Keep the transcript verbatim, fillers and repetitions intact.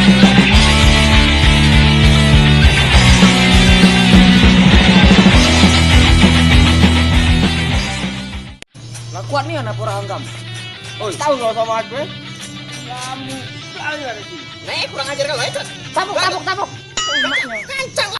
Lah kuat nian apo ora anggam? Oi, tahu kau sama aku, eh? Kamu, kau ada di sini. Nih, kurang ajar kau, eh, Cot. Tabuk, tabuk, tabuk. Kencang.